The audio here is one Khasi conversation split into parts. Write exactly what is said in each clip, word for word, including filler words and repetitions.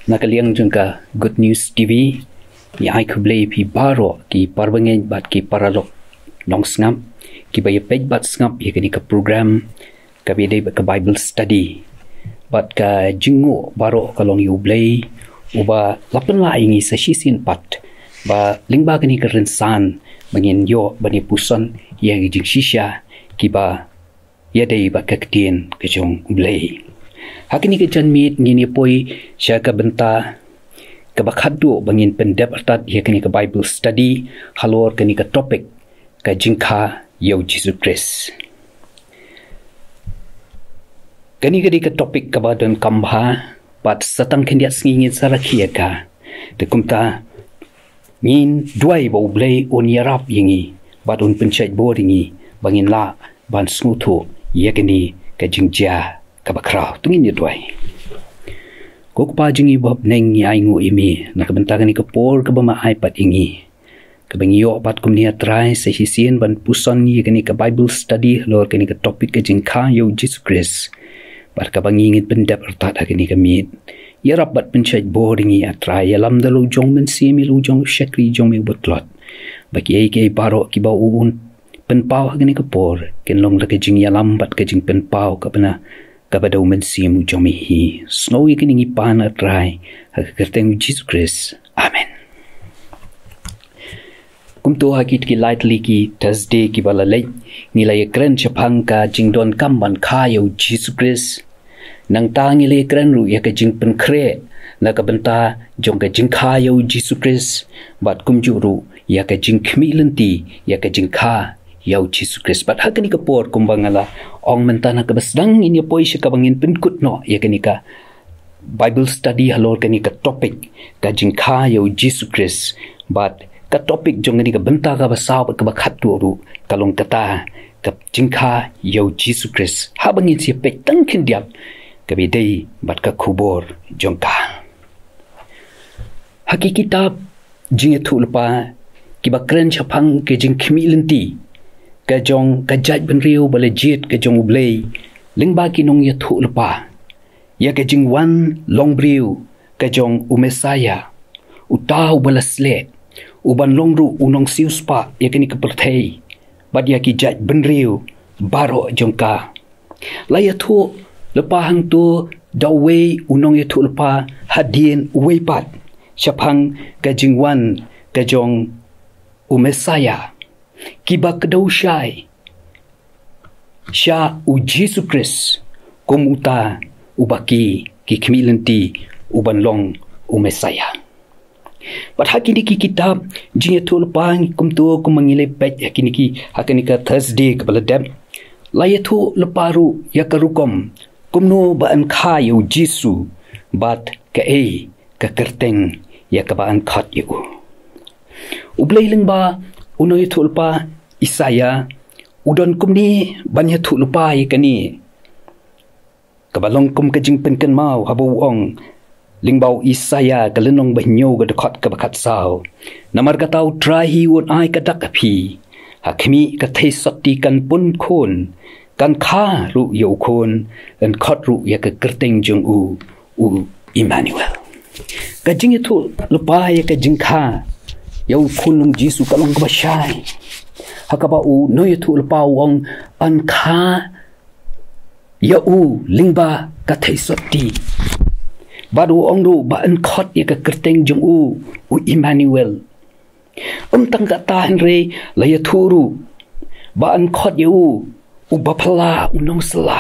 Na ka liang jong ka Good News T V, ngi ai khublei phi baroh ki parabangeit bad ki paralok nongsngap, kiba ïa peit bad sngap ïa kane ka program, kaba ïadei bad ka Bible study. Bad ka jingnguh baroh ka long ïa U Blei, uba la pynlah ïa ngi sa shisien pat, ba lyngba kane ka rynsan, ba ngin ïoh ban ïa puson ïa ki jingshisha, kiba ïadei bad ka ktien ka jong U Blei. Ha kane ka janmiet ngin ïa poi sha ka bynta kaba khatduh ba ngin pyndep artat ïa kane ka Bible study halor kane ka topic, ka jingkha ïa U Jisu Khrist. Kane ka dei ka topic kaba donkam bha, bad sa tang khyndiat sngi ngin sa rakhe ïa ka. Te kumta, ngin duwai ba U Blei un ïarap ïa ngi, bad un pynshait bor ïa ngi, ba ngin lah ban sngewthuh ïa kane ka jingjia kaba khraw. To ngin ïa duwai. Ko Kpa jong ngi ba ha bneng, ngi ainguh ïa me na ka bynta kane ka por kaba me ai pat ïa ngi, kaba ngi ïoh pat kumne, A Trai, sa shisien ban puson ïa kane ka Bible study halor kane ka topic, ka jingkha ïa U Jisu Khrist. Bad kaba ngi ngin pyndep artat ha kane ka miet, ïarap bad pynshait bor ïa ngi, A Trai, ïalam da la u jong u Mynsiem, ïa la u jong u shakri jong me uba tlot, ba kiei kiei baroh kiba u un pynpaw ha kane ka por, kin long da ka jingïalam bad ka jingpynpaw kaba na, kaba da u Mynsiem u jong me hi. Sngew ïa kane ngi pan, A Trai, ha ka kyrteng U Jisu Khrist. Amen. Kumto, ha kito ki lai tylli ki Thursday kiba la leit, ngi la ïa kren shaphang ka jingdonkam ban kha ïa U Jisu Khrist. Nangta ngi la ïa kren ruh ïa ka jingpynkhreh na ka bynta jong ka jingkha ïa U Jisu Khrist, bad kumjuh ruh ïa ka jingkhmih lynti ïa ka jingkha ïa U Jisu Khrist. Bad ha kane ka por, kumba nga la ong mynta, na kaba sdang ngin ïa poi sha kaba ngin pynkut noh ïa kane ka Bible study halor kane ka topic, ka jingkha ïa U Jisu Khrist. Bad ka topic jong kane ka bynta kaba saw bad kaba khatduh ruh ka long kata, ka jingkha ïa U Jisu Khrist. Haba ngin sa ïa peit tang khyndiat kaba ïadei bad ka khubor jong ka. Ha ki kitab Jingïathuhlypa, kiba kren shaphang ka jingkhmih lynti ka jong ka jaitbynriew ba la jied ka jong U Blei, lyngba ki nongïathuhlypa, ïa ka jingwan long briew ka jong u Messaïah, uta uba la sleh, uban long ruh u nongsiewspah ïa kane ka pyrthei, bad ïa ki jaitbynriew baroh jong ka. La ïathuhlypa hangto da uwei u nongïathuhlypa hadien uwei pat, shaphang ka jingwan ka jong u Messaïah, kiba kdew shai sha U Jisu Khrist, kum uta uba ki, ki khmih lynti uban long u Messaïah. Bad ha kine ki kitab Jingïathuhlypa, kumto kumba ngi la peit ha kine ki, ha kane ka Thursday kaba la dep, la ïathuhlypa ruh ïa ka rukom kumno ba yn kha ïa U Jisu, bad kaei ka kyrteng ïa kaba yn khot ïa u. U Blei lyngba u nongïathuhlypa Isaïah, u don kumne ban ïathuhlypa ïa kane, kaba long kum ka jingpynkynmaw, haba u ong, lyngba u Isaïah, ka lynnong ba hynñiew, ka dkhot kaba khatsaw: Namar kata U Trai hi un ai ka dak ha phi, ha khmih ka theisotti kan pun khun, kan kha ruh ïa u khun, yn khot ruh ïa ka kyrteng jong u, u Immanuel. Ka jingïathuhlypa ïa ka jingkha ïa u khun long Jisu ka long kaba shai, ha kaba u nongïathuhlypa u ong, yn kha ïa u lyngba ka theisotti. Bad u ong ruh ba yn khot ïa ka kyrteng jong u, u Immanuel. Ym tang kata hynrei la ïathuh ruh ba yn khot ïa u, u baphylla, u nongsylla,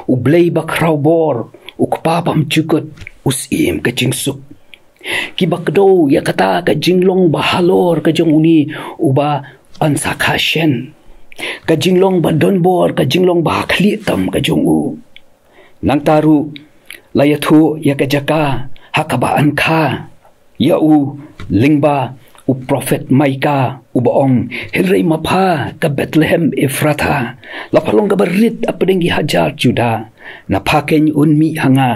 U Blei bakhraw bor, U Kpa bymjukut, U Syiem ka jingsuk. Kiba kdew ïa kata ka jinglong bahalor ka jong une uba yn sa kha shen, ka jinglong badonbor, ka jinglong bahakhlieh tam ka jong u. Nangta ruh la ïathuh ïa ka jaka ha kaba yn kha ïa u lyngba u prophet Micah, uba ong, hynrei ma pha ka Bethlehem Ephrathah, la pha long kaba rit hapdeng ki hajar Judah, na pha keiñ un mih ha nga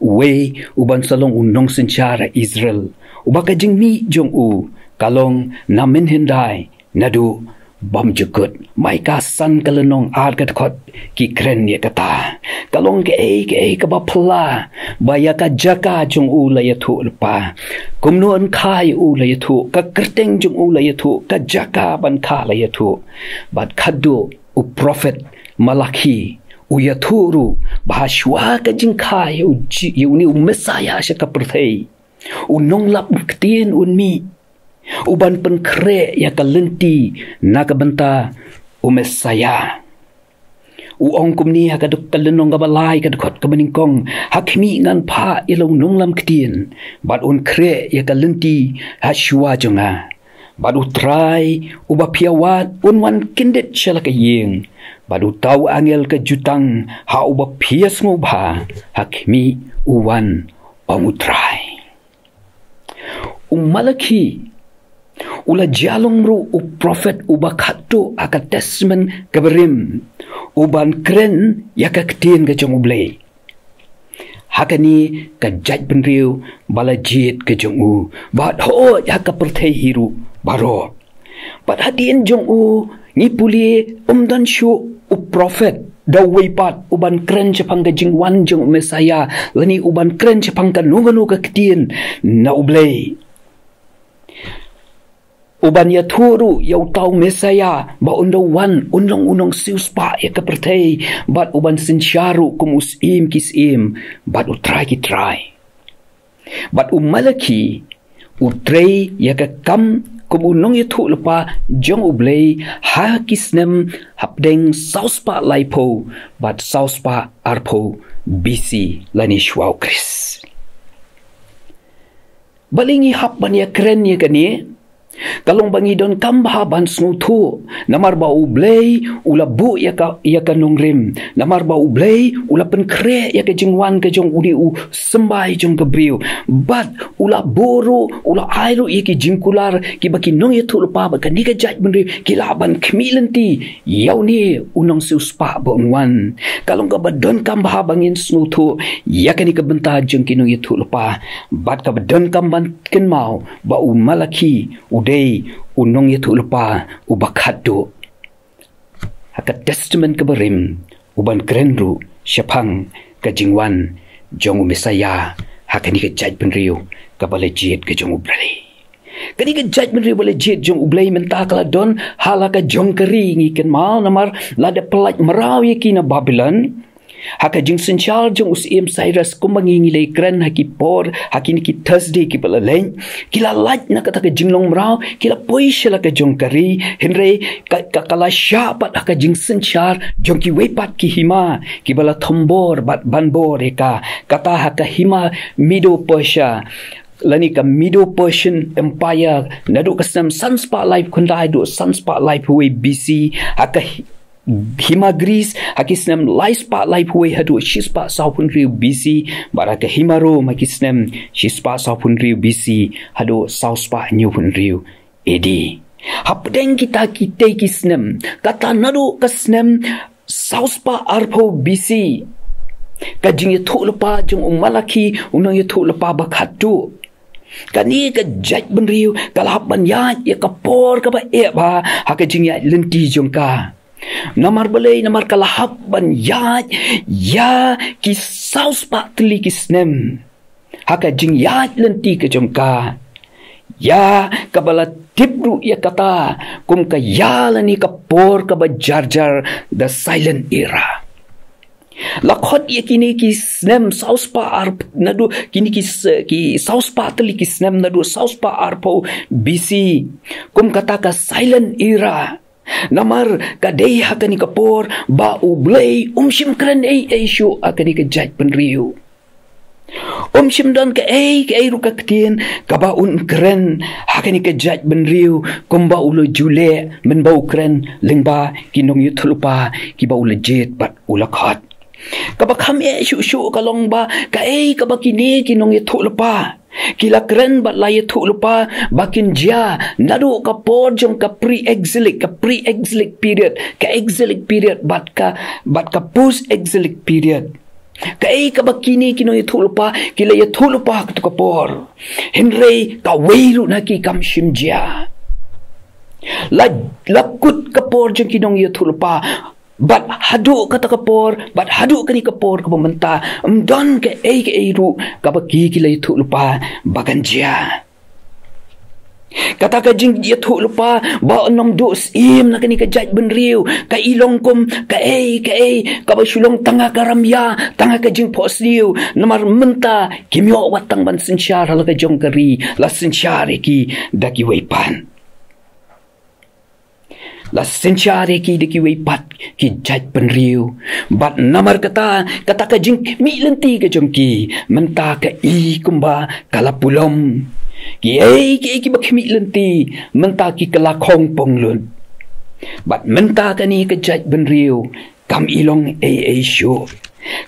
uwei uban sa long u nongsynshar ha Israel, uba ka jingmih jong u ka long na mynhyndai naduh bym jukut. Maikah san ka lynnong ar ka dkhot ki kren ïa kata. Ka long kaei kaei kaba phylla, ba ïa ka jaka jong u la ïathuh lypa. Kumno yn kha ïa u la ïathuh, ka kyrteng jong u la ïathuh, ka jaka ban kha la ïathuh. Bad khadduh u prophet Malakhi u ïathuh ruh ba ha shuwa ka jingkha ïa u ji-, ïa une u Messaïah sha ka pyrthei, u nonglap ktien un mih, u ban pynkhreh ïa ka lynti na ka bynta u Messaïah. U ong kumne ha ka duk ka lynnong kaba lai ka dkhot kaba nyngkong: Ha khmih, ngan phah ïa la u nonglam ktien, bad un khreh ïa ka lynti ha shuwa jong nga. Bad U Trai uba phi ïawad un wan kyndit sha la ka ïing, bad uta u angel ka jutang ha uba phi ïasngewbha. Ha khmih, u wan, ong U Trai. U Malakhi u la jia long ruh u prophet uba khadduh ha ka Testament kaba rim, u ban kren ïa ka ktien ka jong U Blei ha kane ka jaitbynriew ba la jied ka jong u, bad hooid ha ka pyrthei hi ruh baroh. Bad hadien jong u ngi pule, ym don shuh u prophet da uwei pat u ban kren shaphang ka jingwan jong u Messaïah, lane u ban kren shaphang kano kano ka ktien na U Blei. U ban ïathuh ruh ïa uta u Messaïah ba un da wan, un long u nongsiewspah ïa ka pyrthei, bad u ban synshar ruh kum u Syiem ki syiem bad u Trai ki trai. Bad u Malakhi u trei ïa ka kam kum u nongïathuh lypa jong U Blei ha ki snem hapdeng saw spah laiphew bad saw spah arphew B C, lane shuwa u Khrist. Balei ngi hap ban ïakren ïa kane? Ka long ba ngi donkam bha ban sngewthuh, namar ba U Blei u la buh ïa ka, ïa ka nongrim, namar ba U Blei u la pynkhreh ïa ka jingwan ka jong une u symbai jong ka briew, bad u la buh ruh, u la ai ruh ïa ki jingkular kiba ki nongïathuh lypa bad kane ka jaitbynriew ki lah ban khmih lynti ïa une u nongsiewspah ba un wan. Ka long kaba donkam bha ba ngin sngewthuh ïa kane ka bynta jong ki nongïathuh lypa, bad kaba donkam ban kynmaw ba u Malakhi u dei u nongïathuh lypa uba khadduh ha ka Testament kaba rim, u ban kren ruh shaphang ka jingwan jong u Messaïah ha kane ka jaitbynriew kaba la jied ka jong U Blei. Kane ka jaitbynriew ba la jied jong U Blei mynta ka la don ha la ka jong ka ri, ngi kynmaw, namar la dep pyllait mraw ïa ki na Babilon. Ha ka jingsynshar jong u Syiem Cyrus, kumba ngi, ngi la ïakren ha ki por, ha kine ki Thursday kiba la leit, ki la lait na kata ka jinglong mraw, ki la poi sha la ka jong ka ri, hynrei ka, ka, ka la shah pat ha ka jingsynshar jong kiwei pat ki hima kiba la thombor bad banbor ïa ka, kata ha ka hima Medo-Persia, lane ka Medo-Persian Empire, naduh ka snem san spah laiphew khyndai haduh san spah laiphew wei B C, ha ka hi-, hima Greece, ha ki snem lai spah laiphew wei haduh shi spah sawphew hynriew B C, bad ha ka hima Rome, ha ki snem shi spah sawphew hynriew B C haduh saw spah hynñiewphew hynriew A D. Hapdeng kita kitei ki snem, kata naduh ka snem saw spah arphew B C, ka jingïathuh lypa jong u Malakhi, u nongïathuh lypa ba khadduh, kane ka jaitbynriew ka la hap ban ïaid ïa ka por kaba eh bha ha ka jingïaid lynti jong ka. Namar balei? Namar ka la hap ban ïaid ïa ki saw spah tylli ki snem ha ka jingïaid lynti ka jong ka, ïa kaba la tip ruh ïa kata kum ka ïa lane ka por kaba jar jar, the silent era. La khot ïa kine ki snem saw spah ar, naduh kine ki s-, ki saw spah tylli ki snem, naduh saw spah arphew B C, kum kata ka silent era. Namar ka dei ha kane ka por ba U Blei um shym kren ei ei shuh ha kane ka jaitbynriew. Um shym don kaei kaei ruh ka ktien kaba un kren ha kane ka jaitbynriew, kumba u la ju leh mynba u kren lyngba ki nongïathuh lypa kiba u la jied bad u la khot. Kaba kham eh shuh shuh ka long ba kaei kaba kine ki nongïathuh lypa ki la kren bad la ïathuh lypa ba kin jia naduh ka por jong ka pre-exilic, ka pre-exilic period, ka exilic period bad ka, bad ka post-exilic period. Kaei kaba kine ki nongïathuh lypa ki la ïathuh lypa ha kato ka por, hynrei kawei ruh na ki kam shym jia. La, la kut ka por jong ki nongïathuhlypa. Bad haduh kata ka por, bad haduh kane ka por kaba mynta, ym don kaei kaei ruh kaba ki, ki la ïathuhlypa ba kan jia. Kata ka jingïathuhlypa ba ym duh syiem na kane ka jaitbynriew, ka i long kum kaei kaei kaba shu long tang ka ramïa, tang ka jingphohsniew. Namar mynta kim ïoh wat tang ban synshar ha la ka jong ka ri, la synshar ïa ki da kiwei pat. La synshar ïa ki da kiwei pat ki jaitbynriew. Bad namar kata, kata ka jingkhmih lynti ka jong ki mynta ka i kumba ka la pulom. Kiei kiei kiba khmih lynti mynta ki kylla khongpong lut. Bad mynta kane ka jaitbynriew kam i long ei ei shuh.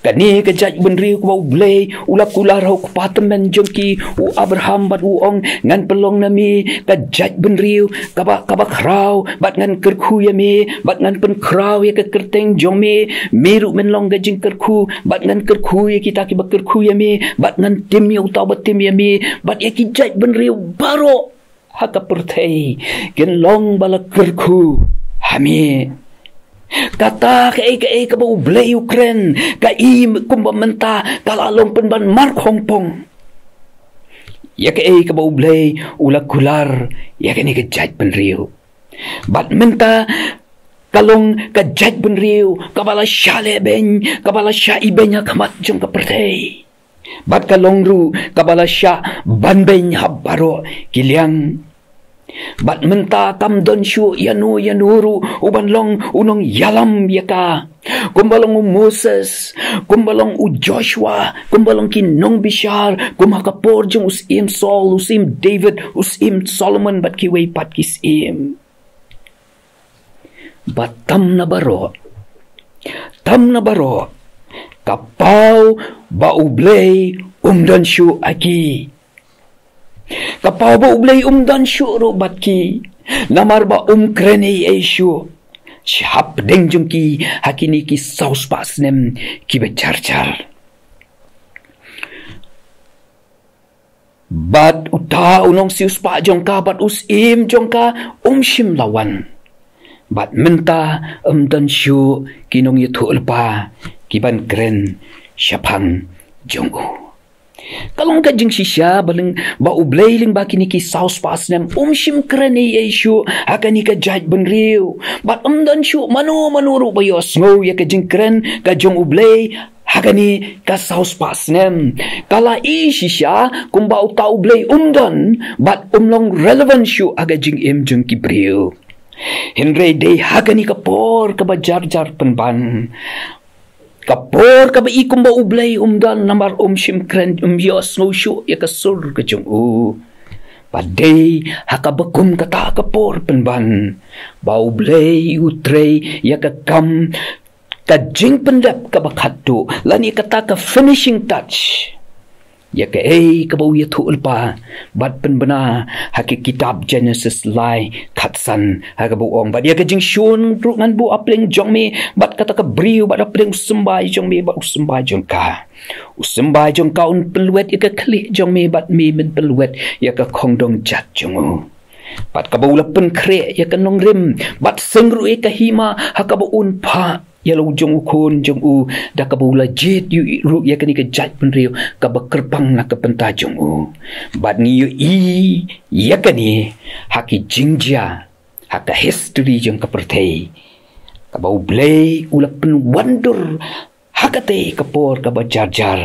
Kane ka jaitbynriew kaba U Blei u la kular ha u kpa tymmen jong ki, u Abraham, bad u ong, ngan pynlong na me ka jaitbynriew kaba, kaba khraw, bad ngan kyrkhu ïa me, bad ngan pynkhraw ïa ka kyrteng jong me. Me ruh men long ka jingkyrkhu, bad ngan kyrkhu ïa kita kiba kyrkhu ïa me, bad ngan tim ïa uta uba tim ïa me, bad ïa ki jaitbynriew baroh ha ka pyrthei kin long ba la kyrkhu ha me. Kata kaei kaei kaba U Blei u kren, ka i kumba mynta ka la long pynban mar khongpong ïa kaei kaba U Blei u la kular ïa kane ka jaitbynriew. Bad mynta ka long ka jaitbynriew kaba la shah lehbeiñ, kaba la shah ibeiñ ha khmat jong ka pyrthei. Bad ka long ruh kaba la shah banbeiñ ha baroh ki liang. Bad mynta kam don shuh ïano ïano ruh uban long u nongïalam ïa ka. Kumba long u Moses, kumba long u Joshua, kumba long ki nongbishar, kum ha ka por jong u syiem Saul, u syiem David, u syiem Solomon, bad kiwei pat ki syiem. Bad tam na baroh, tam na baroh, ka paw ba U Blei um don shuh ha ki. Ka paw ba U Blei um don shuh ruh bad ki. Namar ba um kren ei ei shuh hapdeng jong ki ha kine ki saw spah snem kiba jar jar. Bad uta u nongsiewspah jong ka bad u syiem jong ka um shym la wan. Bad mynta ym don shuh ki nongïathuhlypa kiban kren shaphang jong u. Ka long ka jingshisha ba lyng, ba U Blei lyngba kine ki saw spah snem um shym kren ei ei shuh ha kane ka jaitbynriew. Bad ym don shuh mano mano ruh ba ïohsngew ïa ka jingkren ka jong U Blei ha kane ka saw spah snem. Ka la i shisha kumba uta U Blei um don bad um long relevant shuh ha ka jingim jong ki briew. Hynrei dei ha kane ka por kaba jar jar pynban, ka por kaba i kumba U Blei um don namar um shym kren, um ïohsngew shuh ïa ka sur ka jong u. Bad dei ha kaba kum kata ka por pynban ba U Blei u trei ïa ka kam, ka jingpyndep kaba khatduh, lane kata ka finishing touch ïa kaei kaba u ïathuhlypa bad pynbna ha ka kitab Genesis lai khatsan, ha kaba u ong, bad ïa ka jingshun ruh ngan buh ha pdeng jong me bad kata ka briew, bad ha pdeng u symbai jong me bad u symbai jong ka. U symbai jong ka un pynlwet ïa ka khlieh jong me bad me men pynlwet ïa ka khongdong jat jong u. Bad kaba u la pynkhreh ïa ka nongrim bad seng ruh ïa ka hima ha kaba un phah ïa la u jong u khun jong u, da kaba u la jied ïa u ruh ïa kane ka jaitbynriew kaba kyrpang na ka bynta jong u. Bad ngi ïohi ïa kane ha ki jingjia ha ka history jong ka pyrthei, kaba U Blei u la pynwandur ha katei ka por kaba jar jar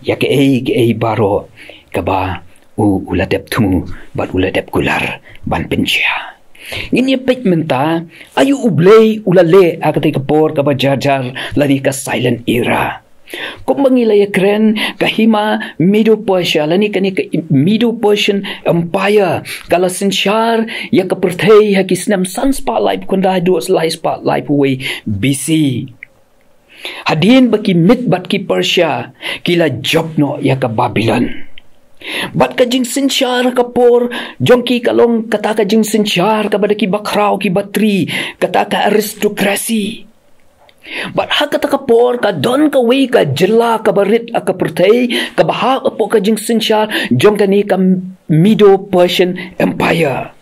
ïa kaei kaei baroh kaba u, u la dep thmu bad u la dep kular ban pynjia. Ngin ïa peit mynta aïu U Blei u la leh ha katei ka por kaba jar jar lane ka silent era. Kumba ngi la ïa kren, ka hima Medo Persia lane kane ka Medo Persian Empire ka la synshar ïa ka pyrthei ha ki snem san spah laiphew khyndai haduh lai spah laiphew wei B C. Hadien ba ki Mid bad ki Persia ki la jop noh ïa ka Babilon. Bad ka jingsynshar ka por jong ki ka long kata ka jingsynshar kaba da ki bakhraw ki batri, kata ka aristocracy. Bad ha kata ka por ka don kawei ka jylla kaba rit ha ka pyrthei kaba hap hapoh ka jingsynshar jong kane ka Medo Persian Empire.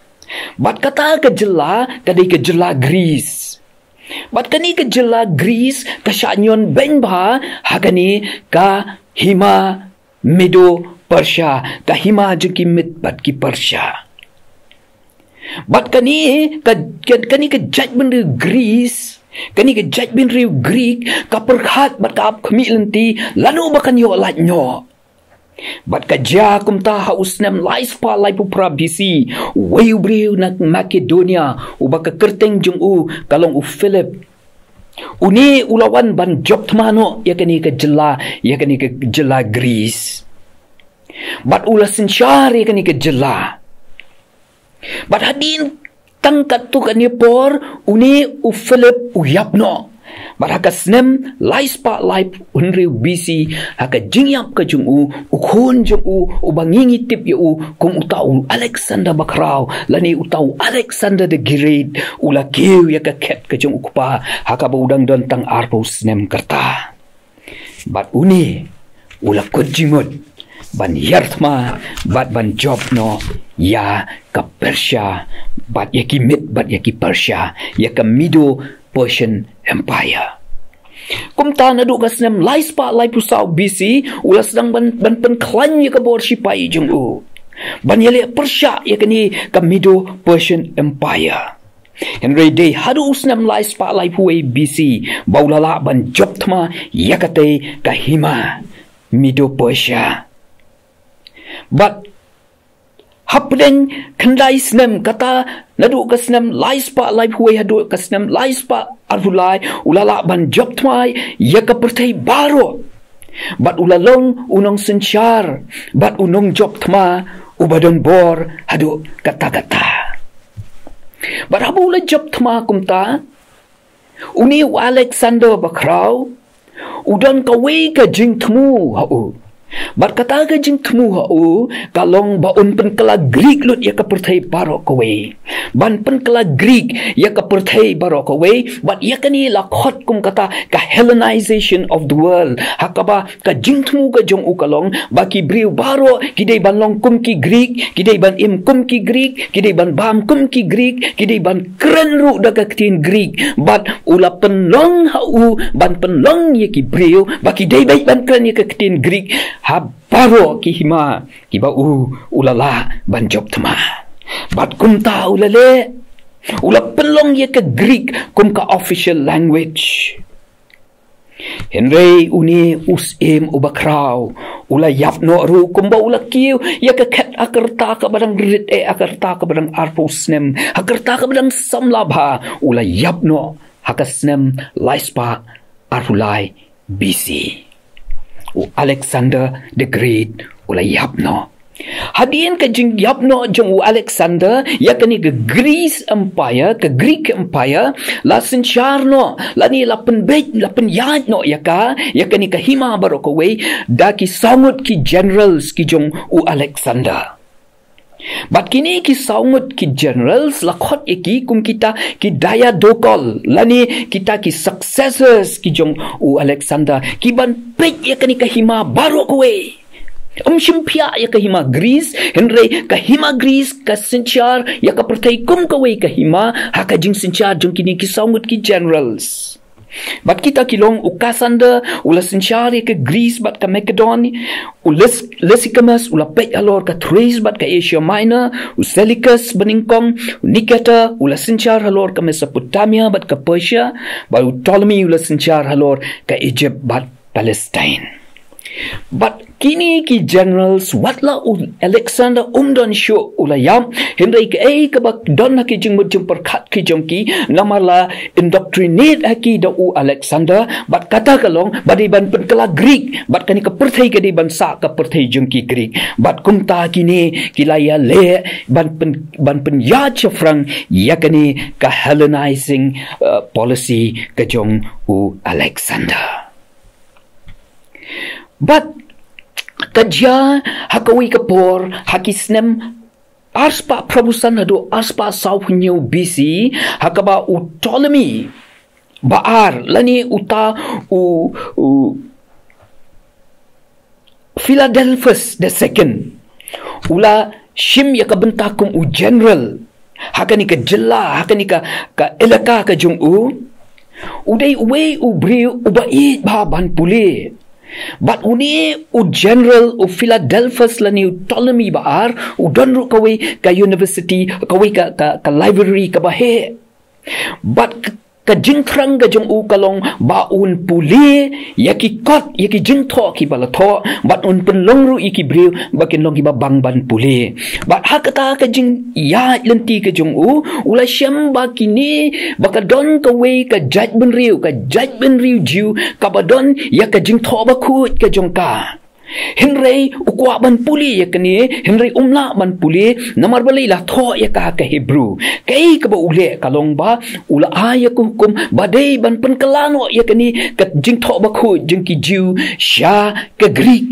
Bad kata ka jylla ka dei ka jylla Greece. Bad kane ka jylla Greece ka shah ñion beiñ bha ha kane ka hima Medo Persia, ka hima jong ki Mid bad ki Persia. Bad kane ka, ka kane ka jaitbynriew Greece, kane ka jaitbynriew Greek ka pyrkhat bad ka ap khmih lynti lano ba kan ïoh lait noh. Bad ka jia kumta ha u snem lai spah laiphew phra B C, uwei u briew na Makedonia, uba ka kyrteng jong u ka long u Philip. Une u la wan ban jop thma noh ïa kane ka jylla, ïa kane ka jylla Greece. Bad u la synshar ïa kane ka jylla. Bad hadien tang katto katne por, une u Philip u ïap noh. Bad ha ka snem lai spah laiphew hynriew B C, ha ka jingïap ka jong u, u khun jong u, uba ngi ngi tip ïa u kum uta u Alexander Bakhraw, lane uta u Alexander the Great, u la kiew ïa ka khet ka jong u kpa, ha kaba u dang don tang arphew snem ka rta. Bad une u la kut jingmut ban ïar thma bad ban jop noh ïa ka Persia, bad ïa ki Mid bad ïa ki Persia, ïa ka Medo Persian Empire. Kumta naduh ka snem lai spah laiphew saw B C, u la sdang ban, ban pynkhlaiñ ïa ka bor shipai jong u ban ïaleh pyrshah ïa kane ka Medo Persian Empire. Hynrei dei haduh u snem lai spah laiphew wei B C ba u la lah ban jop thma ïa katei ka hima Medo Persia. Bad hapdeng khyndai snem, kata naduh ka snem lai spah laiphew wei haduh ka snem lai spah arphew lai, u la lah ban jop thma ïa ka pyrthei baroh. Bad u la long u nongsynshar bad u nongjop thma uba don bor haduh katta katta. Bad haba u la jop thma kumta, une u Alexander Bakhraw u don kawei ka jingthmu ha u. Bad kata ka jingthmu ha u ka long ba un pynkylla Greek lut ïa ka pyrthei baroh kawei. Ban pynkylla Greek ïa ka pyrthei baroh kawei, bad ïa kane la khot kum kata ka Hellenization of the world. Ha kaba ka jingthmu ka jong u ka long ba ki briew baroh ki dei ban long kum ki Greek, ki dei ban im kum ki Greek, ki dei ban bam kum ki Greek, ki dei ban kren ruh da ka ktien Greek. Bad u la pynlong ha u ban pynlong ïa ki briew ba ki dei beit ban kren ïa ka ktien Greek ha baroh ki hima kiba u, u la lah ban jop thma. Bad kumta u la leh, u la pynlong ïa ka Greek kum ka official language. Hynrei une u syiem u Bakhraw u la ïap noh ruh kumba u la kiew ïa ka khet ha ka rta kaba dang rit eh, ha ka rta kaba dang arphew snem, ha ka rta kaba dang samla bha. U la ïap noh ha ka snem lai spah arphew lai B C. U Alexander the Great u la ïap noh. Hadien ka jingïap noh jong u Alexander ïa kane ka Greece Empire, ka Greek Empire, la synshar noh, lane la pynbeit, la pynïaid noh ïa ka, ïa kane ka hima baroh kawei da ki saw ngut ki generals ki jong u Alexander. Bad kine ki saw ngut ki generals la khot ïa ki kum kita ki Diadochi, lane kita ki successors ki jong u Alexander, ki ban peit ïa kane ka hima baroh kawei. Ym shym phiah ïa ka hima Greece, hynrei ka hima Greece ka synshar ïa ka pyrthei kum kawei ka hima ha ka jingsynshar jong kine ki saw ngut ki generals. Bad kita ki long u Cassander, u la synshar ïa ka Greece bad ka Macedonia, u Lys-, Lysichamus, u la peit halor ka Thrace bad ka Asia Minor, u Seleucus banyngkong, u Nicator, u la synshar halor ka Mesopotamia bad ka Persia, bad u Ptolemy, u la synshar halor ka Egypt bad Palestine. Bad kine ki generals, wat la u Alexander um don shuh u la ïap, hynrei kaei kaba don ha ki jingmut jingpyrkhat ki jong ki, namar la indoctrinate ha ki da u Alexander, bad kata ka long ba dei ban pynkylla Greek, bad kane ka pyrthei ka dei ban sah ka pyrthei jong ki Greek. Bad kumta kine ki la ïaleh ban pyn-, ban pynïaid shaphrang ïa kane ka Hellenizing, uh, policy ka jong u Alexander. Bad ka jia ha kawei ka por ha ki snem arspah phra phew san haduh arspah saw phew hynñiew B C, ha kaba u Ptolemy ba ar, lane uta u, u Philadelphus the second, u la shim ïa ka bynta kum u general Ha kane ka jylla, ha kane ka, ka elaka ka jong u, u dei uwei u briew uba ïeit bha ban pule. Bad une u General, u Philadelphus lane u Ptolemy ba ar, u don ruh kawei ka university, kawei ka, ka, ka library kaba heh. Bad k-, ka jingthrang ka jong u ka long ba un pule ïa ki kot, ïa ki jingthoh kiba la thoh, bad un pynlong ruh ïa ki briew ba kin long kiba bang ban pule. Bad ha kata ka jingïaid lynti ka jong u, u la shem ba kine, ba ka don kawei ka jaitbynriew, ka jaitbynriew Jiw, kaba don ïa ka jingthoh bakhuid ka jong ka. Hynrei u kwah ban pule ïa kane, hynrei um lah ban pule, namar balei? La thoh ïa ka ha ka Hebru. Kaei kaba u leh ka long ba u la ai ïa ka hukum ba dei ban pynkylla noh ïa kane ka jingthoh bakhuid jong ki Jiw sha ka Greek.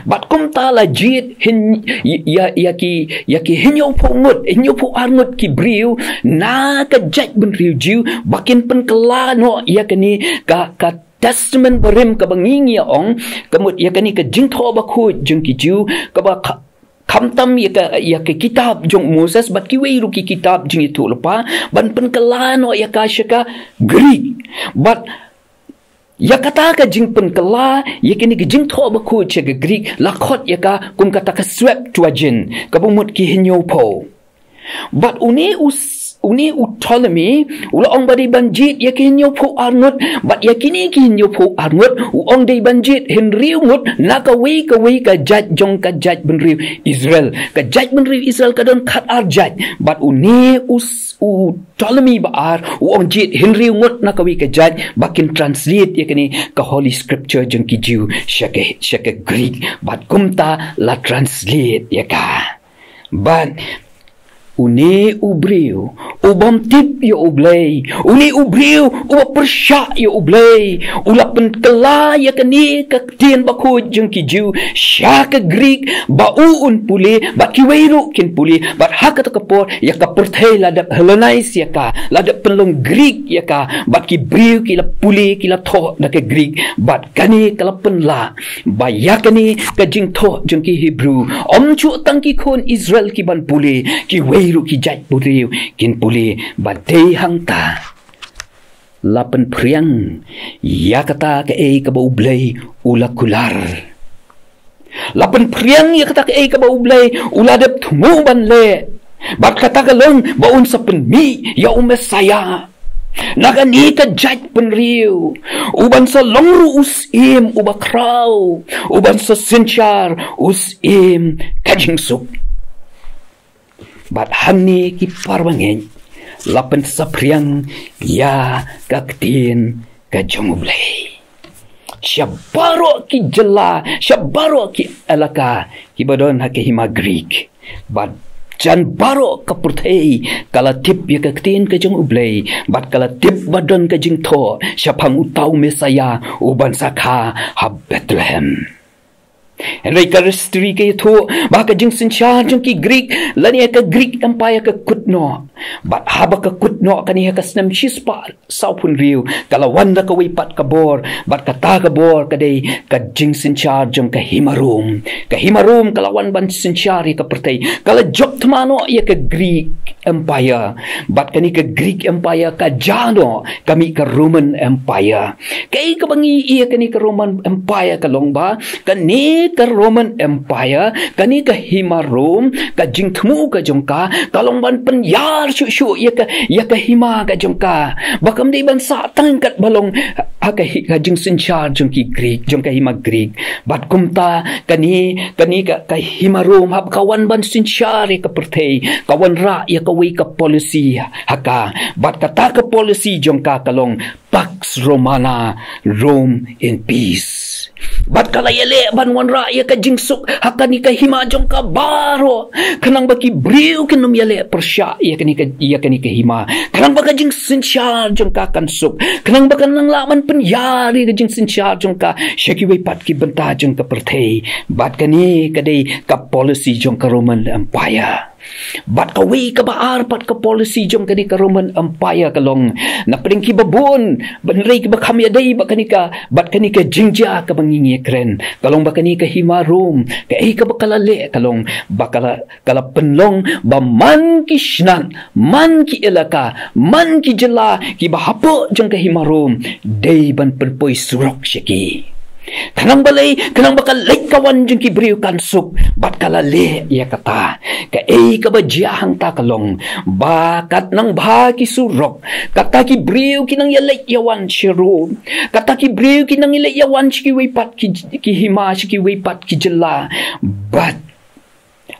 Bad kumta la jied hyn-, ïa, ïa ki, ïa ki hynñiewphew ngut, hynñiewphew ar ngut ki briew na ka jaitbynriew Jiw ba kin pynkylla noh ïa kane ka, ka Testament Barim kaba ngi, ngi ong, ka mut ïa kane ka jingthoh bakhuid jong ki Jiw, kaba kha-, khamtam ïa ka, ïa ka kitab jong Moses bad kiwei ruh ki kitab jingïathuhlypa, ban pynkylla noh ïa ka sha ka Greek. Bad ïa kata ka jingpynkylla ïa kane ka jingthoh bakhuid sha ka Greek, la khot ïa ka kum kata ka Septuagint, kaba mut ki hynñiewphew. Bad une u s-, une u Ptolemy, u la ong ba dei ban jied ïa ki hynñiewphew ar ngut, bad ïa kine ki hynñiewphew ar ngut, u ong dei ban jied hynriew ngut na kawei kawei ka jait jong ka jaitbynriew Israel. Ka jaitbynriew Israel ka don khat ar jait, bad une u s-, u Ptolemy ba ar, u ong jied hynriew ngut na kawei ka jait, ba kin translate ïa kane ka Holy Scripture jong ki Jiw sha ka, sha ka Greek, bad kumta la translate ïa ka. Bad une u briew u bym tip ïa U Blei, une u briew u ba pyrshah ïa U Blei, u la pynkylla ïa kane ka ktien bakhuid jong ki Jiw sha ka Greek, ba u un pule, bad kiwei ruh kin pule, bad ha kata ka por ïa ka pyrthei la dep Hellenise ïa ka, la dep pynlong Greek ïa ka, bad ki briew ki la pule, ki la thoh da ka Greek, bad kane ka la pynlah ba ïa kane ka jingthoh jong ki Hebru, ym shu tang ki khun Israel ki ban pule, kiwei ruh ki jaitbynriew kin pule, bad dei hangta la pynphriang ïa kata kaei kaba U Blei u la kular. La pynphriang ïa kata kaei kaba U Blei u la dep thmu ban leh. Bad kata ka long ba un sa pynmih ïa u Messaïah na kane ka jaitbynriew, u ban sa long ruh u syiem u bakhraw, u ban sa synshar u syiem ka jingsuk. Bad hangne ki parabangeit, la pynsaphriang ïa ka ktien ka jong U Blei sha baroh ki jylla, sha baroh ki elaka kiba don ha ka hima Greek. Bad jan baroh ka pyrthei ka la tip ïa ka ktien ka jong U Blei, bad ka la tip ba don ka jingthoh shaphang uta u Messaïah u ban sa kha ha Bethlehem. Hynrei ka history ka ïathuh ba ka jingsynshar jong ki Greek, lane ka Greek Empire ka kut noh. Bad haba ka kut noh kane ha ka snem shispah sawphew hynriew, ka la wan da kawei pat ka bor, bad kata ka bor ka dei ka jingsynshar jong ka hima Rom. Ka hima Rom ka la wan ban synshar ïa ka pyrthei, ka la jop thma noh ïa ka Greek Empire. Bad kane ka Greek Empire ka jah noh, ka mih ka Roman Empire. Kaei kaba ngi ïohi ïa kane ka Roman Empire ka long ba, kane ka Roman Empire, kane ka hima Rom, ka jingthmu ka jong ka, ka long ban pynïar shuh shuh ïa ka, ïa ka hima ka jong ka. Ba kam dei ban sah tang katba long ha ka hi-, ka jingsynshar jong ki Greek, jong ka hima Greek. Bad kumta kane, kane ka, ka hima Rom haba ka wan ban synshar ïa ka pyrthei, ka wanrah ïa kawei ka policy ha ka. Bad kata ka policy jong ka ka long Pax Romana, Rome in peace. Bad ka la ïaleh ban wanrah ïa ka jingsuk ha kane ka hima jong ka baroh, khnang ba ki briew kin ym ïaleh pyrshah ïa kane ka, ïa kane ka hima, khnang ba ka jingsynshar jong ka kan suk, khnang ba kan nang lah ban pynïar ïa ka jingsynshar jong ka sha kiwei pat ki bynta jong ka pyrthei. Bad kane ka dei ka policy jong ka Roman Empire. Bad kawei kaba ar pat ka policy jong kane ka Roman Empire ka long, na pdeng kiba bun, hynrei kiba kham ïadei bad kane ka, bad kane ka jingjia kaba ngi ïakren, ka long ba kane ka hima Rom, kaei kaba ka la leh ka long ba ka la, ka la pynlong ba man ki shnat, man ki elaka, man ki jylla kiba hapoh jong ka hima Rom, dei ban pynpoi surok sha ki. Khnang balei? Khnang ba ka leit ka wan jong ki briew kan suk, bad ka la leh ïa kata. Kaei kaba jia hangta ka long ba katba nang bha ki surok, kata ki briew ki nang ïaleit ïawan sha Rom, kata ki briew ki nang ïaleit ïawan sha kiwei pat ki, ki hima, sha kiwei pat ki jylla. Bad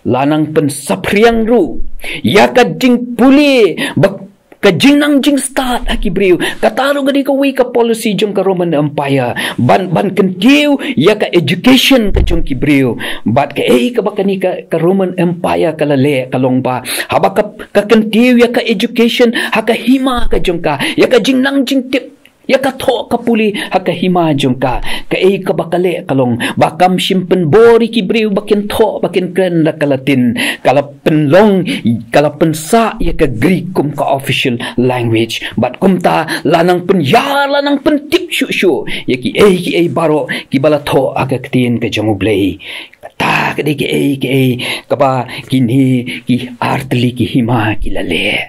la nang pynsaphriang ruh ïa ka jingpule, ba ka jingnang jingstad ha ki briew. Kata ruh ka dei kawei ka policy jong ka Roman Empire, ban, ban kyntiew ïa ka education ka jong ki briew. Bad kaei kaba kane ka, ka Roman Empire ka la leh ka long ba haba ka, ka kyntiew ïa ka education ha ka hima ka jong ka, ïa ka jingnang jingtip, ïa ka thoh ka pule ha ka hima jong ka, kaei kaba ka leh ka long ba kam shym pynbor ïa ki briew ba kin thoh ba kin kren da ka Latin, ka la pynlong, ka la pynsah ïa ka Greek kum ka official language. Bad kumta la nang pynïar, la nang pyntip shuh shuh ïa kiei kiei baroh kiba la thoh ha ka ktien ka jong U Blei. Kata ka dei kaei kaei kaba kine ki artylli ki hima ki la leh.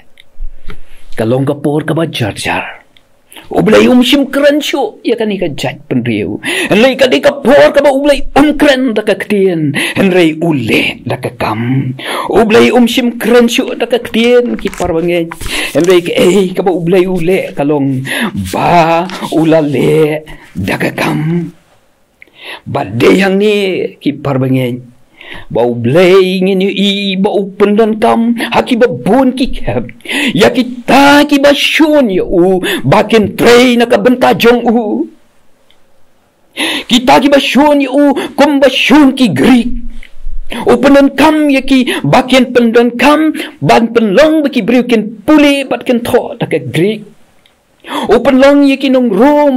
Ka long ka por kaba jar jar. U Blei um shym kren shuh ïa kane ka jaitbynriew. Hynrei ka dei ka por kaba U Blei um kren da ka ktien, hynrei u leh da ka kam. U Blei um shym kren shuh da ka ktien, ki parabangeit. Hynrei kaei kaba U Blei u leh ka long ba u la leh da ka kam. Bad dei hangne, ki parabangeit, ba U Blei ngin ïohi ba u pyndonkam ha kiba bun ki khep ïa kita kiba shun ïa u ba kin trei na ka bynta jong u. Kita kiba shun ïa u kumba shun ki Greek. U pyndonkam ïa ki ba kin pyndonkam ban pynlong ba ki briew kin pule bad kin thoh da ka Greek. U pynlong ïa ki nong Rom,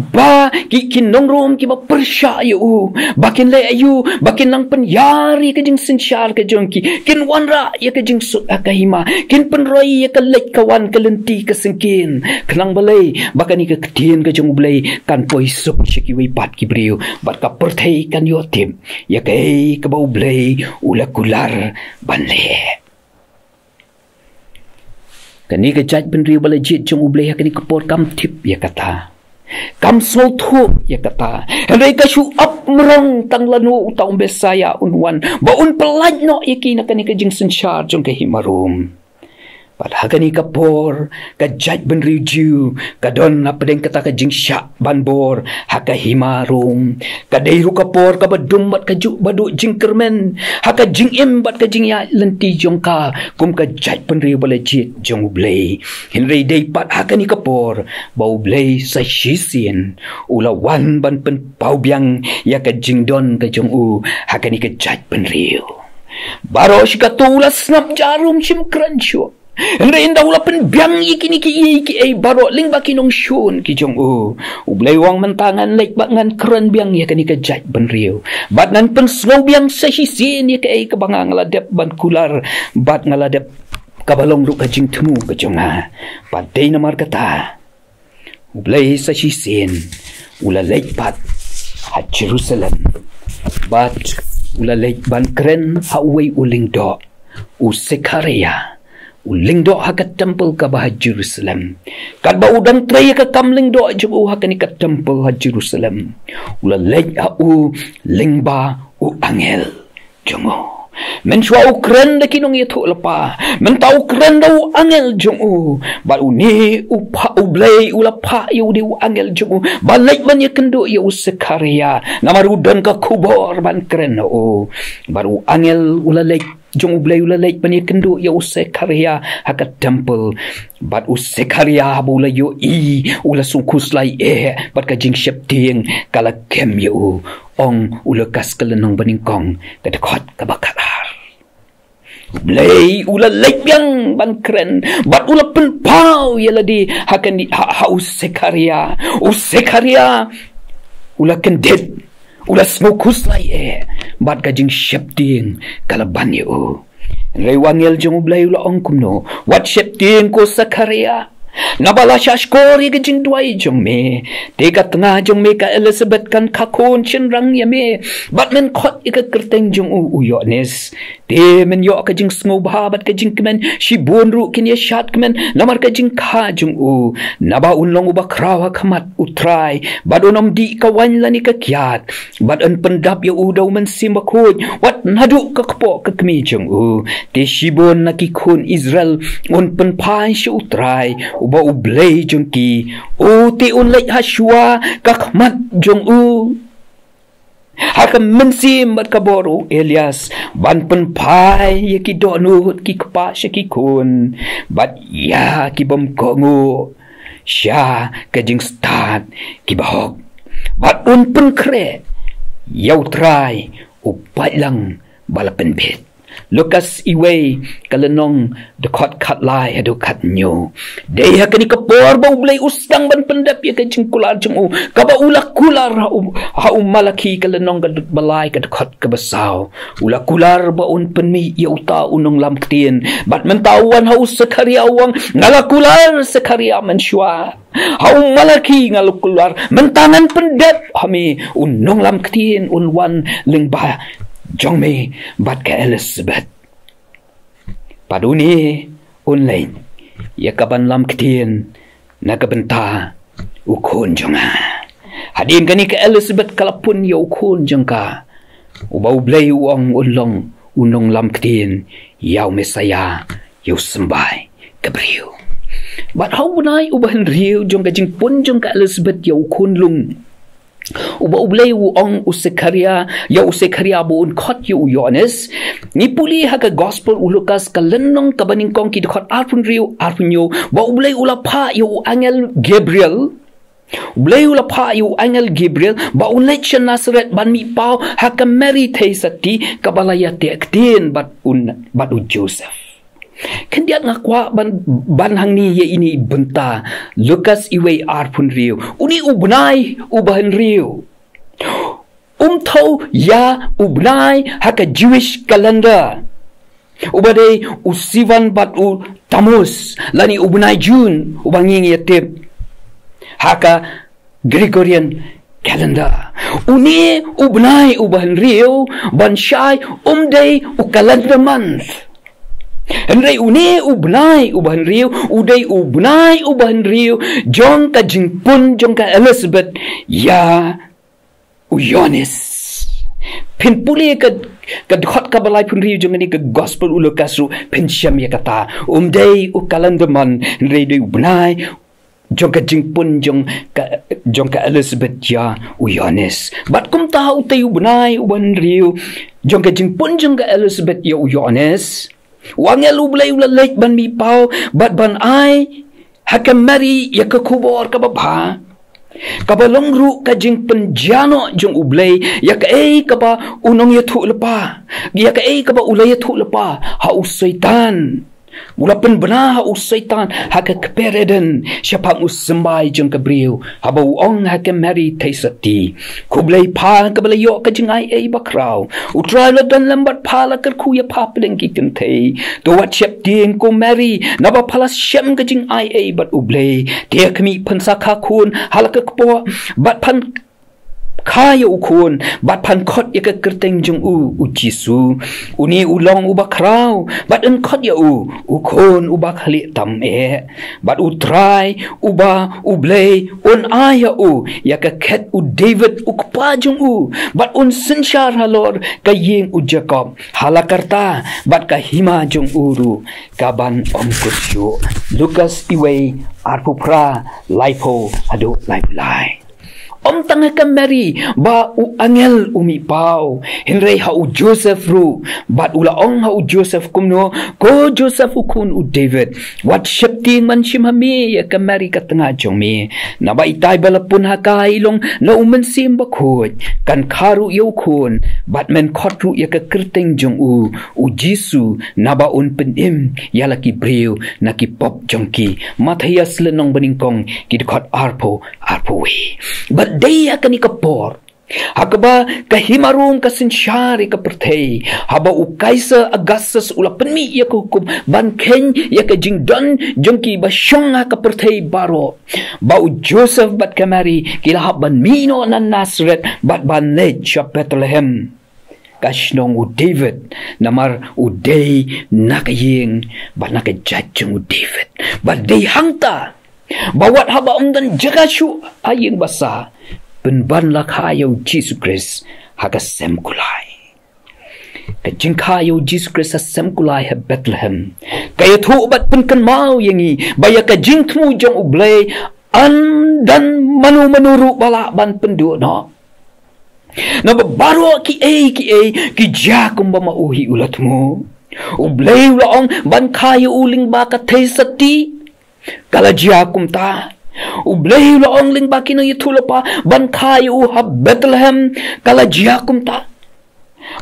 ba ki, ki nong Rom kiba pyrshah ïa u, ba kin leh ïa u, ba kin nang pynïar ïa ka jingsynshar ka jong ki, kin wanrah ïa ka jingsuk ha ka hima, kin pynroi ïa ka leit ka wan, ka lynti ka syngkien. Khnang balei? Ba kane ka ktien ka jong U Blei kan poi suk sha kiwei pat ki briew, bad ka pyrthei kan ïoh tip ïa kaei kaba U Blei u la kular ban leh. Kane ka jaitbynriew ba la jied jong U Blei ha kane ka por kam tip ïa kata. Kam sngewthuh ïa kata. Hynrei ka shu ap mrong tang lano uta u Messaïah un wan ba un pyllait noh ïa ki na kane ka jingsynshar jong ka hima Rom. Bad ha kane ka por, ka jaitbynriew Jiw ka don na pdeng kata ka jingshah ban bor ha ka hima Rom. Ka dei ruh ka por kaba dum bad kajuh ba duh jingkyrmen ha ka jingim bad ka jingïaid lynti jong ka kum ka jaitbynriew ba la jied jong U Blei. Hynrei dei pat ha kane ka por ba U Blei sa shisien u la wan ban pynpaw biang ïa ka jingdon ka jong u ha kane ka jaitbynriew. Baroh shi katta u la sngap jarum, shim kren shuh. Hynrei ynda u la pynbiang ïa kine kiei kiei baroh lyngba ki nongshun ki jong u, U Blei u ong, mynta ngan leit bad ngan kren biang ïa kane ka jaitbynriew. Bad ngan pynsngew biang sa shisien ïa kaei kaba nga, nga la dep ban kular, bad nga la dep kaba long ruh ka jingthmu ka jong nga. Bad dei namar kata U Blei sa shisien u la leit pat ha Jerusalem. Bad u la leit ban kren ha uwei u lyngdoh, u Sekhariah, u lyngdoh ha ka templ kaba ha Jerusalem. Katba u dang trei ïa ka kam lyngdoh jong u ha kane ka templ ha Jerusalem, u la leit ha u lyngba u angel jong u. Mynshuwa u kren da ki nongïathuhlypa, mynta u kren da u angel jong u. Bad une u pha-, U Blei u la phah ïa une u angel jong u ban leit ban ïakynduh ïa u Sekhariah, namar u don ka khubor ban kren ha u. Bad u angel u la leit jong U Blei u la leit ban ïakynduh ïa u Sekhariah ha ka templ. Bad u Sekhariah haba u la ïohi, u la sngewkhuslai eh bad ka jingsheptieng ka la kem ïa u. Ong u Lukas ka lynnong banyngkong, ka dkhot kaba khatar. U Blei u la leit biang ban kren bad u la pynpaw ïa lade ha kane, ha, ha u Sekhariah. U Sekhariah u la kyndit, u la sngewkhuslai eh bad ka jingsheptieng ka la ban ïa u. Hynrei u angel jong U Blei u la ong kumno: Wat sheptieng, ko Sakharaïa, naba la shahshkor ïa ka jingduwai jong me. Te ka tnga jong me, ka Elisabet, kan kha khun shynrang ïa me, bad men khot ïa ka kyrteng jong u, u Ïoannis. Te men ïoh ka jingsngewbha bad ka jingkmen, shibun ruh kin ïa shadkmen namar ka jingkha jong u. Naba un long uba khraw ha khmat U Trai, bad un ym dih ka waiñ lane ka kiad, bad yn pyndap ïa u da U Mynsiem Bakhuid wat naduh ka kpoh ka kmie jong u. Te shibun na ki khun Israel un pynphai sha U Trai, uba U Blei jong ki. U te un leit ha shuwa ka khmat jong u ha ka mynsiem bad ka bor u Elias, ban pynphai ïa ki dohnud, ki kpa sha ki khun, bad ïa ki bym kohnguh sha ka jingstad ki bahok. Bad un pynkhreh ïa U Trai u paidlang ba la pynbit. Lukas iwei, ka lynnong, dkhot khatlai haduh khathynñiew. Dei ha kane ka por ba U Blei u sdang ban pyndep ïa ka jingkular jong u, kaba u la kular ha u, ha u Malakhi, ka lynnong kaba lai, ka dkhot kaba saw. U la kular ba un pynmih ïa uta u nonglam ktien. Bad mynta u wan ha u Sakharaïa, u ong: Nga la kular, Sakharaïa, mynshuwa. Ha u Malakhi nga la kular, mynta ngan pyndep ha me, u nonglam ktien un wan lyngba jong me bad ka Elisabet. Bad une un leit ïa kaban lam ktien na ka bynta u khun jong nga. Hadien kane ka Elisabet ka la pun ïa u khun jong ka, uba U Blei u ong un long u nonglam ktien ïa u Messaïa, ïa u symbai ka briew. Bad ha u bnai uba hynriew jong ka jingpun jong ka Elisabet ïa u khunlung, uba U Blei u ong u Sakharaïa, ïa u Sakharaïa ba un khot ïa u Ïoannis, ngi pule ha ka Gospel u Lukas, ka lynnong kaba nyngkong, ki dkhot arphew hynriew, arphew hynñiew, ba U Blei u la phah ïa u angel Gabriel, U Blei u la phah ïa u angel Gabriel ba un leit sha Nasareth ban mih paw ha ka Mary theisotti, kaba la ïateh ktien bad un, bad u Joseph. Khyndiat nga kwah ban, ban hangne ïa ine i bynta. Lukas iwei, arphew hynriew. Une u bnai uba hynriew, um thew ïa u bnai ha ka Jewish calendar, uba dei u Sivan bad u Tammuz, lane u bnai June, uba ngi ïa tip ha ka Gregorian calendar. Une u bnai uba hynriew, ban shai, um dei u calendar month. Hynrei une u bnai uba hynriew u dei u bnai uba hynriew jong ka jingpun jong ka Elisabet ïa u Ïoannis. Phin pule ka, ka dkhot kaba laiphew hynriew jong kane ka Gospel u Lukas ruh, phin shem ïa kata. Um dei u calendar month, hynrei dei u bnai jong ka jingpun jong ka, jong ka Elisabet ïa u Ïoannis. Bad kumta ha utei u bnai uba hynriew jong ka jingpun jong ka Elisabet ïa u Ïoannis, u angel U Blei u la leit ban mih paw bad ban ai ha ka Mary ïa ka khubor kaba bha, kaba long ruh ka jingpynjia noh jong U Blei ïa kaei kaba u nongïathuhlypa, ïa kaei kaba u la ïathuhlypa ha u Soitan. U la pynbna ha u Soitan ha ka kper Eden, shaphang u symbai jong ka briew, haba u ong ha ka Mary theisotti: Khublei pha, kaba la ïoh ka jingaiei bakhraw. U Trai u la don lem bad pha, la kyrkhu ïa pha pdeng ki kynthei. To wat sheptieng, ko Mary, naba pha la shem ka jingaiei bad U Blei. Te khmih, phan sa kha khun ha la ka kpoh, bad phan kha ïa u khun, bad phan khot ïa ka kyrteng jong u, u Jisu. Une u long uba khraw, bad yn khot ïa u u khun uba khlieh tam eh. Bad U Trai, uba U Blei, un ai ha u ïa ka khet u David u kpa jong u, bad un synshar halor ka ïing u Jakob ha la karta, bad ka hima jong u ruh kaban ym kut shuh. Lukas iwei, arphew phra, laiphew haduh laiphew lai. Ym tang ha ka Mary ba u angel u mih paw, hynrei ha u Joseph ruh. Bad u la ong ha u Joseph kumno: Ko Joseph, u khun u David, wat sheptieng ban shim ha me ïa ka Mary ka tnga jong me, naba itai ba la pun ha ka i long na u Mynsiem Bakhuid. Kan kha ruh ïa u khun, bad men khot ruh ïa ka kyrteng jong u, u Jisu, naba un pynim ïa la ki briew na ki pop jong ki. Mathaios lynnong banyngkong, ki dkhot arphew, arphew wei. Bad dei ha kane ka por Ha kaba ka hima Rom ka synshar ïa ka pyrthei, haba u Kaiser Augustus u la pynmih ïa ka hukum ban kheiñ ïa ka jingdon jong ki ba shong ha ka pyrthei baroh, ba u Joseph bad ka Mary ki la hap ban mih noh na Nazareth bad ban leit sha Bethlehem, ka shnong u David, namar u dei na ka ïing bad na ka jait jong u David. Bad dei hangta ba wat haba ym don jaka shuh ha ïing basa, pynban la kha ïa u Jisu Khrist ha ka sem kulai. Ka jingkha ïa u Jisu Khrist ha sem kulai ha Bethlehem ka ïathuh bad pynkynmaw ïa ngi ba ïa ka jingthmu jong U Blei, ym don mano mano ruh ba lah ban pynduh noh. Naba baroh kiei kiei ki jia kumba ma u hi u la thmu. U Blei u la ong ban kha ïa u lyngba ka theisotti, ka la jia kumta. U Blei u la ong lyngba ki nongïathuhlypa ban kha ïa u ha Bethlehem, ka la jia kumta.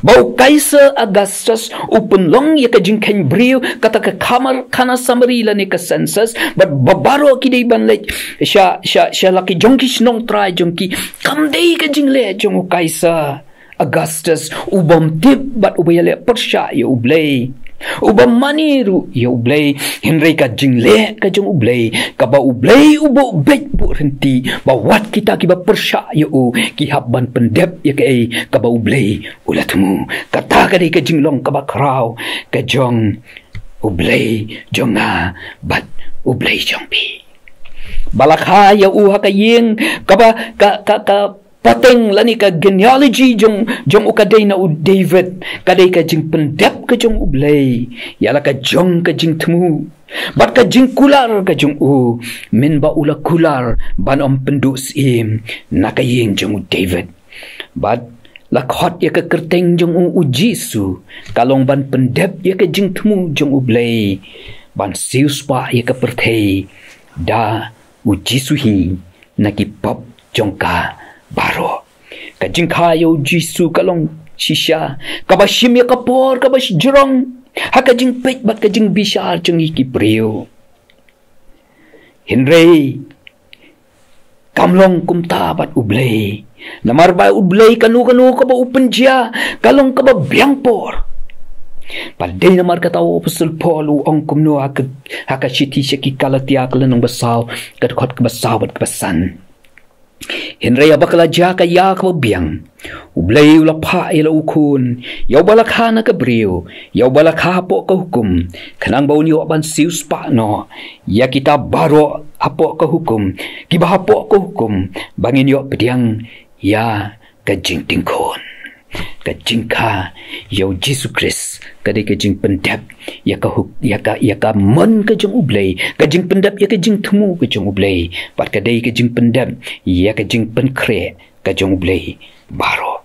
Ba u Kaiser Augustus u pynlong ïa ka jingkheiñ briew, kata ka khamar khana summary lane ka census, bad ba baroh ki dei ban leit sha, sha, sha la ki jong ki shnong trai jong ki. Kam dei ka jingleh jong u Kaiser Augustus u bym tip bad u ba ïaleh pyrshah ïa U Blei, u bym mane ruh ïa U Blei. Hynrei ka jingleh ka jong U Blei, kaba U Blei u buh beit buh rynti, ba wat kita kiba pyrshah ïa u ki hap ban pyndep ïa kaei kaba U Blei u la thmu. Kata ka dei ka jinglong kaba khraw ka jong U Blei jong nga bad U Blei jong phi. Ba la kha ïa u ha ka ïing kaba ka, ka, ka pateng lane ka genealogy jong, jong u ka dei na u David, ka dei ka jingpyndep ka jong U Blei ïa la ka jong ka jingthmu bad ka jingkular ka jong u, mynba u la kular ban ym pynduh syiem na ka ïing jong u David. Bad la khot ïa ka kyrteng jong u, U Jisu, ka long ban pyndep ïa ka jingthmu jong U Blei, ban siewspah ïa ka pyrthei da U Jisu hi na ki pop jong ka baroh. Ka jingkha ïa U Jisu ka long shisha kaba shim ïa ka por kaba shajrong ha ka jingpeit bad ka jingbishar jong ngi ki briew. Hynrei kam long kumta bad U Blei. Namar ba U Blei kano kano kaba u pynjia ka long kaba biang por. Bad dei namar kata u Apostol Paul u ong kumno ha ka, ha ka shithi sha ki Galatia ka lynnong ba saw, ka dkhot kaba saw bad kaba san. Hynrei haba ka la jia ka ïa kaba biang, U Blei u la phah ïa la u Khun, ïa uba la kha na ka briew, ïa uba la kha hapoh ka hukum, khnang ba un ïoh ban siewspah noh ïa kita baroh hapoh ka hukum, kiba hapoh ka hukum, ba ngin ïoh pdiang ïa ka jingtingkhun. Ka jingkha ïa U Jisu Khrist ka dei ka jingpyndep ïa ka huk-, ïa ka, ïa ka mon ka jong U Blei, ka jingpyndep ïa ka jingthmu ka jong U Blei, bad ka dei ka jingpyndep ïa ka jingpynkhreh ka jong U Blei baroh.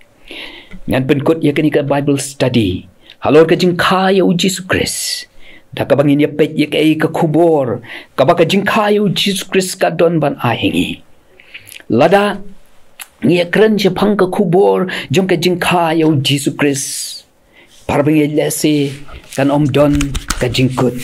Ngan pynkut ïa kane ka Bible study halor ka jingkha ïa U Jisu Khrist, da kaba ngin ïa peit ïa kaei ka khubor kaba ka jingkha ïa U Jisu Khrist ka don ban ai ha ngi. Lada ngi ïa kren shaphang ka khubor jong ka jingkha ïa U Jisu Khrist, para bangeit, lehse kan ym don ka jingkut.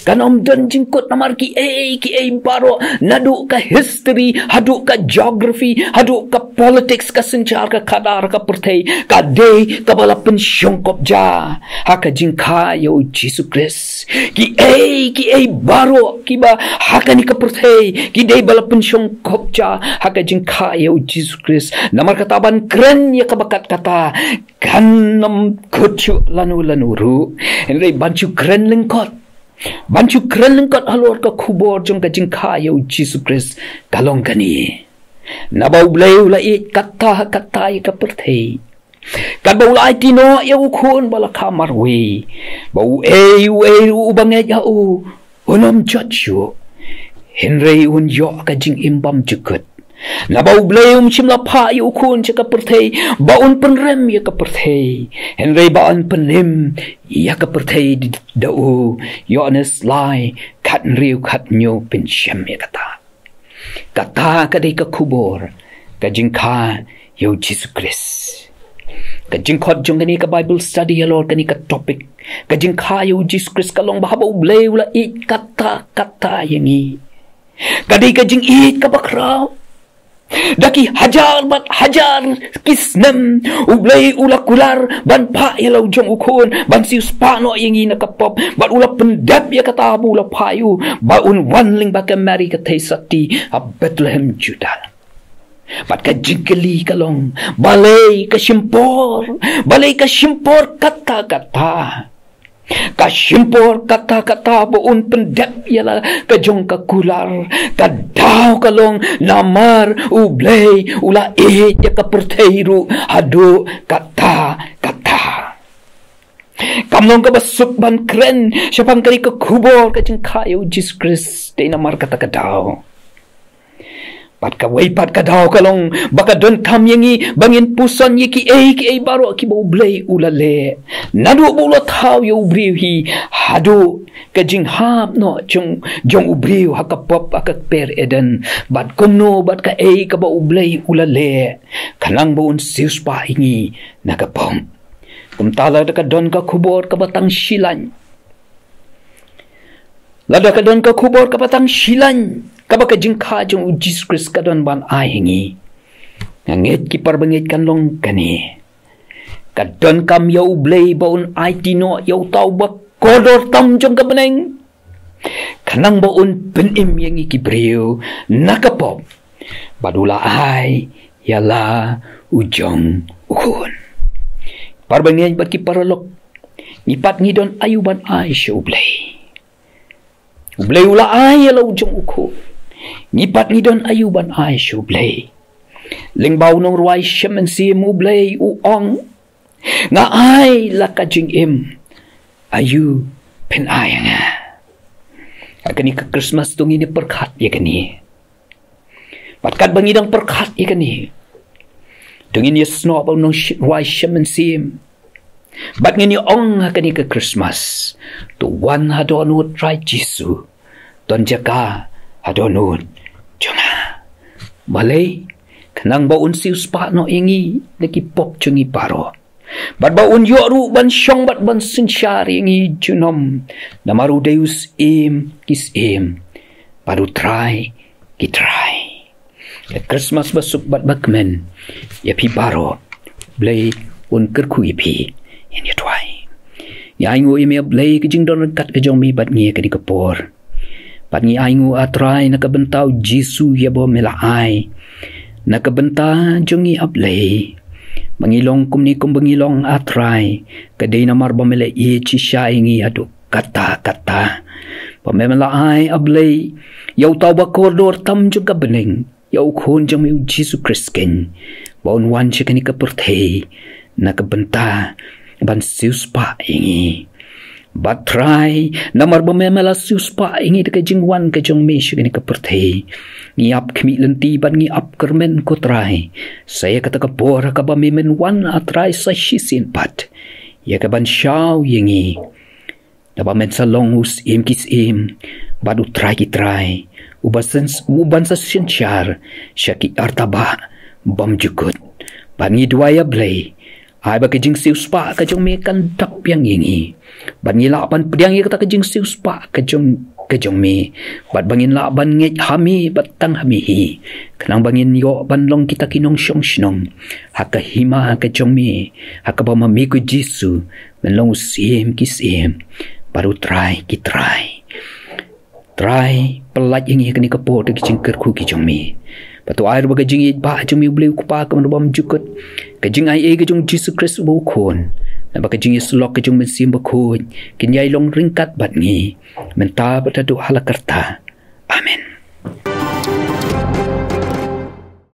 Kan ym don jingkut namar kiei kiei baroh, naduh ka history haduh ka geography haduh ka politics, ka synshar ka khadar ka pyrthei, ka dei kaba la pynshongkop ja ha ka jingkha ïa U Jisu Khrist. Kiei kiei baroh kiba ha kane ka pyrthei ki dei ba la pynshongkop ja ha ka jingkha ïa U Jisu Khrist. Namar kata ban kren ïa kaba kat kata kan ym kut shuh lano lano ruh. Hynrei ban shu kren lyngkot, ban shu kren lyngkot halor ka khubor jong ka jingkha ïa U Jisu Khrist ka long kane. Naba U Blei u la ïeit katta katta ïa ka pyrthei, katba u la aiti noh ïa U Khun ba la kha marwei, ba uei uei ruh uba ngeit ha u un ym jot shuh, hynrei un ïoh ka jingim bymjukut. Naba U Blei um shym la phah ïa U Khun sha ka pyrthei ba un pynrem ïa ka pyrthei, hynrei ba un pynim ïa ka pyrthei da u. Ïoannis lai, khathynriew khathynñiew, pynshem ïa kata. Kata ka dei ka khubor ka jingkha ïa U Jisu Khrist. Ka jingkhot jong kane ka Bible study halor kane ka topic, ka jingkha ïa U Jisu Khrist, ka long ba haba U Blei u la ïeit katta katta ïa ngi, ka dei ka jingïeit kaba khraw. Da ki hajar bad hajar ki snem, U Blei u la kular ban phah ïa la u jong u khun ban siewspah noh ïa ngi na ka pop, bad u la pyndep ïa kata ba u la phah ïa u, ba un wan lyngba ka Mari ka theisotti ha Bethlehem Judah. Bad ka jingkylli ka long, balei ka shim por, balei ka shim por katta katta? Ka shim por katta katta ba un pyndep ïa la ka jong ka kular. Ka daw ka long namar U Blei u la ïeit ïa ka pyrthei ruh haduh katta katta. Kam long kaba suk ban kren shaphang kane ka khubor ka jingkha ïa U Jisu Khrist, dei namar kata ka daw. Bad kawei pat ka daw ka long ba ka donkam ïa ngi ba ngin puson ïa kiei kiei baroh kiba U Blei u la leh, naduh ba u la thaw ïa u briew hi haduh ka jinghap noh jong, jong u briew ha ka pop ha ka kper Eden. Bad kumno bad kaei kaba U Blei u la leh khnang ba un siewspah ïa ngi na ka pop. Kumta lada ka don ka khubor kaba tang shi lain, lada ka don ka khubor kaba tang shi lain kaba ka jingkha jong U Jisu Khrist ka don ban ai ha ngi, nga ngeit ki para bangeit, kan long kane: ka donkam ïa U Blei ba un aiti noh ïa uta uba kordor tam jong ka bneng, khnang ba un pynim ïa ngi ki briew na ka pop, bad u la ai ïa la u jong u khun. Para bangeit bad ki paralok, ngi pat ngi don aïu ban ai sha U Blei? U Blei u la ai ïa la u jong u khun. Ngi pat ngi don aïu ban ai sha U Blei? Lyngba u nongrwai shemsiem U Blei u ong, nga ai la ka jingim, aïu phin ai ïa nga? Ha kane ka Christmas to ngin ïa pyrkhat ïa kane. Bad katba ngi dang pyrkhat ïa kane, to ngin ïa snoh ba u nongrwai shemsiem, bad ngin ïa ong ha kane ka Christmas, to wan ha dohnud Trai Jisu, don jaka ha dohnud jong nga. Balei? Khnang ba un siewspah noh ïa ngi na ki pop jong ngi baroh, bad ba un ïoh ruh ban shong bad ban synshar ïa ngi junom, namar u dei u Syiem ki syiem, bad u Trai ki trai. Ka Christmas ba suk bad ba kmen ïa phi baroh. Blei un kyrkhu ïa phi. Ngin ïa duwai. Ngi ainguh ïa me A Blei ka jingdon ryngkat ka jong me bad ngi ha kane ka por. Bad ngi ainguh, A Trai, na ka bynta u Jisu ïa uba me la ai na ka bynta jong ngi, A Blei, ba ngi long kumne kumba ngi long, A Trai, ka dei namar ba me la ïeit shisha ïa ngi haduh katta katta, ba me la ai, A Blei, ïa uta uba kordor tam jong ka bneng, ïa u Khun jong me u Jisu Khrist keiñ, ba un wan sha kane ka pyrthei na ka bynta ban siewspah ïa ngi. Bad Trai, namar ba me, me la siewspah ïa ngi da ka jingwan ka jong me sha kane ka pyrthei, ngi ap khmih lynti bad ngi ap kyrmen, ko Trai, sa ïa kata ka por ha kaba me men wan, A Trai, sa shisien pat ïa ka ban shaw ïa ngi, da ba men sa long u Syiem ki syiem bad u Trai ki trai, u ban sa, u ban sa synshar sha ki artabah bymjukut. Bad ngi duwai, A Blei, ai ba ka jingsiewspah ka jong me kan dap biang ïa ngi, bad ngi lah ban pdiang ïa kata ka jingsiewspah ka jong, ka jong me, bad ba ngin lah ban ngeit ha me bad tang ha me hi, khnang ba ngin ïoh ban long kita ki nongshong shnong ha ka hima ka jong me, ha kaba ma me, ko Jisu, men long u Syiem ki syiem bad u Trai ki trai. Trai, pyllait ïa ngi ha kane ka por da ki jingkyrkhu ki jong me. Bad to ai ruh ba ka jingïeit ba jong me, U Blei U Kpa, ka mano bymjukut, ka jingaiei ka jong u Jisu Khrist uba u Khun, na ba ka jingïasyllok ka jong u Mynsiem Bakhuid, kin ïai long ryngkat bad ngi mynta bad haduh hala karta. Amen.